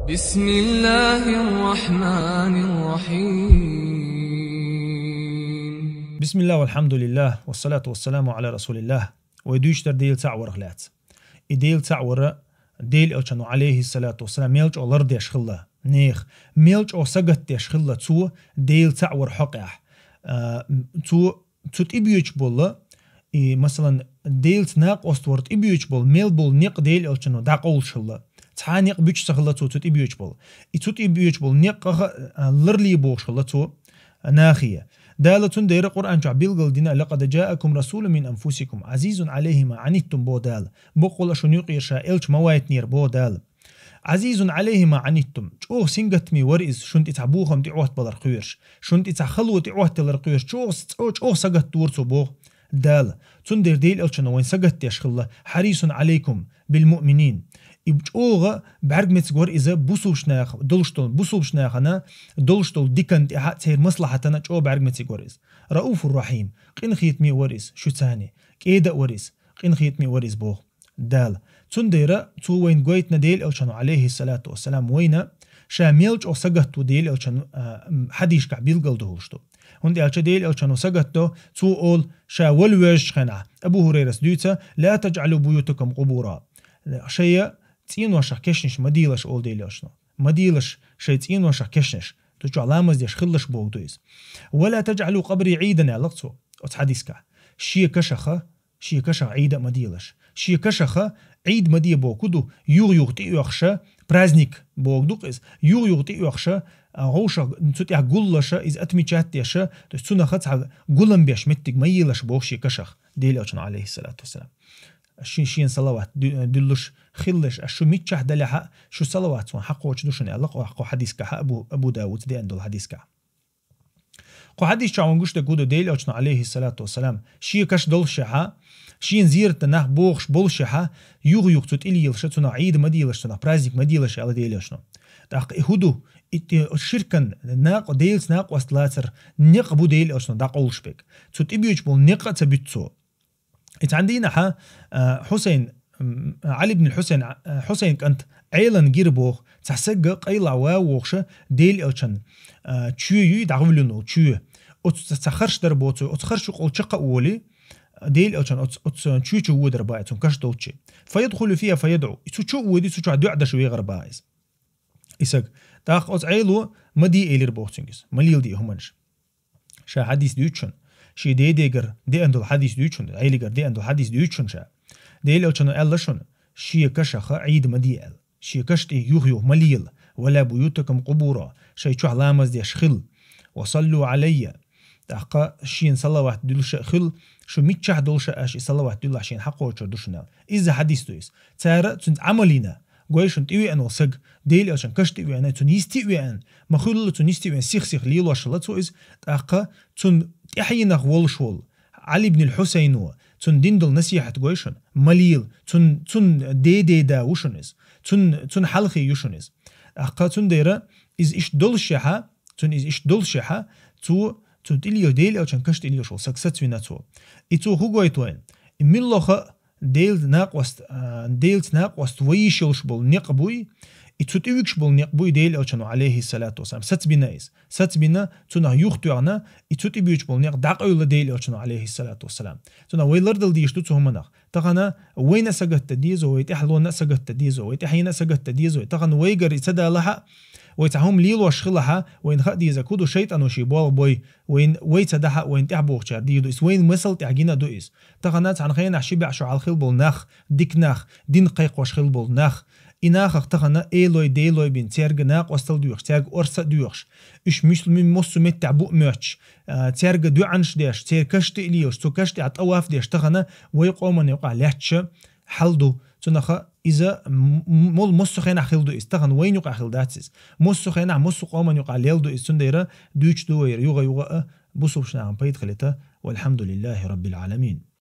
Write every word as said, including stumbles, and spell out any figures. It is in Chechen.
بسم الله الرحمن الرحيم. بسم الله والحمد لله والصلاة والسلام على رسول الله. Вай дуьйцуш дар Дела цаӀ варах лаьцна. И Дела цаӀ вар Дела Элчано, алейхиссалату вассалам, мел чӀогӀа лардеш хилла нех, мел чӀогӀа сагатдеш хилла цо Дела цаӀ вар хьокъехь. А, цо цу тӀебоьдуш болу, и, масалан, Делаца накъост вар тӀебоьдуш болу, мел болу некъ Дела Элчано дӀакъовлуш хилла. Цхьа а некъ буьтуш ца хилла цо цу тӀебоьдуш болу. И цу тӀебоьдуш болу некъах а ларле бохуш хилла цо нахе. Дала цундела Къуръан чохь билгал дина: «لقد جاءكم رسول من أنفسكم عزيز عليه ما عنتم», боху Дала. Баккъала шуна юкъера ша элча ма вайтинера, боху Дала. «عزيز عليه ما عنتم», чӀогӀа сингаттаме вара иза, шуна тӀе цхьа бохам тӀеӀоттабалар кхоьруш, шуна тӀе цхьа хало тӀеӀоттаялар кхоьруш, чӀогӀа, чӀо-, чӀогӀа сагатдора цо, боху Дала. Цундела Дела Элчано вайн сагатдеш хилла: «حريص عليكم بالمؤمنين». И чӀогӀа бӀаьргмециг вара иза бусулбачу наха долуш долу, бусулбачу нахана долуш долу диканна тӀехь а, церан маслахьатана чӀогӀа бӀаьргмециг вара иза. «رءوف رحيم», къинхетаме вара иза шуьцани, кӀеда а вара иза, къинхетаме вара иза, боху Дала. Цундела цо вайна гойтина Дела Элчано, алейхиссалату вассалам, вайна ша мел чӀогӀа сагатдо Дела Элчано, а, м, хьадисашкахь билгал ду хӀуш ду. ХӀунда аьлча Дела Элчано сагатдо, цо олу, ша вала воьжначу хенахь, Абу ХӀурайрас дуьйцу: «لا تجعلوا بيوتكم قبورا». Шайн цӀеношах кешнаш ма делаш, олу Дела Элчано. Ма делаш шайн цӀеношах кешнаш. Цу чохь ламаз деш хилалаш боху ду иза. «ولا تجعلوا قبري عيدا», аьлла цо оцу хьадисашкахь. Шен кашаха, шен кашах Ӏийда а ма делаш. Шен кашаха Ӏийда ма де боху ду, юха-юха тӀеоьхуша, праздник боху ду иза, юха-юха тӀеоьхуша, а, гӀовшах цу тӀехь гуллаша, иза отмечать деша, то есть цунах цхьа гулам беш меттиг ма елаш боху шен кашах Дела Элчано, алейхиссалату вассалам. Ши-, шена салават ду-, дуьллуш хилалаш, аш шу миччахь далехь а, шу салават суна хьакхочуш ду шуна, аьлла кху, кху хьадисашкахь, Абу, Абу Дауд деана долу хьадисашкахь. Кху хьадисашкахь вайна гуш дерг хӀун ду, Дела Элчано, алейхиссалату вассалам, шен каш доллушехь а, шена зератан нах бохуш боллушехь а, юха-юха цу тӀе лелаша, цунах Ӏийда ма делаш, цунах праздник ма делаш, аьлла Дела Элчано. ТӀаккха и хӀун ду? И те-, ширкан накъо-, Делаца накъост лацар некъ бу Дела Элчано дӀакъовлуш берг. Цу тӀебоьдуш болу некъ а ца буьту цо. И цхьана дийнахьа, а, Хьусайн, м, Ӏали ибн Хьусайн, а, Хьусайн кӀант Ӏелан гира боху, цхьа сагга къайлахь ван вохуша Дела Элчан, а, чоь юй, дӀагӀуьллина волу чоь. Оцу ца, ца харш дара боху цо, оцу харш юкъал чаккха а волий, Дела Элчан оцу, оцу чоь чу водар баха, цуьнан каш долчий. «فيدخل فيها فيدعو». И цу чу а води, цу чохь дуӀа даш вегӀар баха иза. И саг. ТӀаккха оцу Ӏело ма де элира боху цуьнга иза, ма леладе и хӀуманаш. Ша хьадис дуьйцу шуна. Шен дедегара деана долу хьадис дуьйцу шуна, Ӏелигара деана долу хьадис дуьйцу шуна ша. Дела Элчано аьлла шуна, шен кашаха Ӏийда ма де аьлла. Шен каш тӀе юха-юха ма лела. «ولا بيوتكم قبورا». Шайн чохь ламаз деш хила. «وصلوا علي». ТӀаккха шена салават дуьллуша а хила, шу миччахь долуша аша и салават дуьллахь шена хьакхочур ду шуна аьлла. Иза хьадис ду иза. Цара цуьнца Ӏамал йина. Гой шуна тӀевеана волу саг, Дела Элчан каш тӀевеана, цунна йист а веана, ма хуьллу цунна йист а веана, сих-сих лелош хилла цо иза, тӀаккха цунна тӀаьхьенах волуш волу Ӏали ибн Хьусайно, цунна дина долу насихьат гой шуна, ма лела, цунна, цунна дедеда ву шуна иза, цунна, цунна хьалхе ю шуна иза. ТӀаккха цундела иза иштта доллушехь а, цунна иза иштта доллушехь а, цо, цунна тӀе лелаш, Дела Элчан каш тӀе лелаш волу саг сацвина цо. И цо хӀун гойту вайна? И муьлхха а Делаца накъост, а, Делаца накъост ван йиш йолуш болу некъ буй, и цу тӀе вуьгуш болу некъ буй Дела Элчано, алейхиссалату вассалам, сацбина иза. Сацбина, цунах юхатоьхна, и цу тӀе буьгуш болу некъ дӀакъевлла Дела Элчано, алейхиссалату вассалам. Цунах вай лардала дезаш ду цу хӀуманах. Тахана вайна а сагатдан деза вай, тӀаьхьалонна а сагатдан деза вай, тӀаьхьенна а сагатдан деза вай. Тахана вайгара и ца далахь а, вай цхьа хӀума лелош хилахь а, вайна хаа деза, кху ду шайтӀано шен болх бой, вайна, вай ца дахь а, вайна тӀаьхьабохучара дийр ду иза, вайна масал тӀехь гина ду иза. Тахана цхьана хенахь ши бӀе шо хьалха хилла болу нах, дика нах, дин кхайкхош хилла болу нах. И нахах тахана элой, делой бина, цаьрга накъостал доьхуш, цаьрга орца а доьхуш, уьш муьслуми массо а меттехь бу а моьттуш, а, цаьрга доӀанаш деш, церан каш тӀе а лелаш, цу каш тӀехь тӀаваф деш, тахана вай къоман юкъахь лаьтташ хьал ду. Цунаха иза м-, м-, мол массо а хенахь хилла ду иза. Тахана вайна юкъахь хилла дац иза. Массо а хенахь массо а къоман юкъахь лелла ду иза. Цундела дуьйцуш ду вай юха-юха а, бусулбачу нахана пайда хилийта. Валхьамдулиллахи раббил Ӏаламин.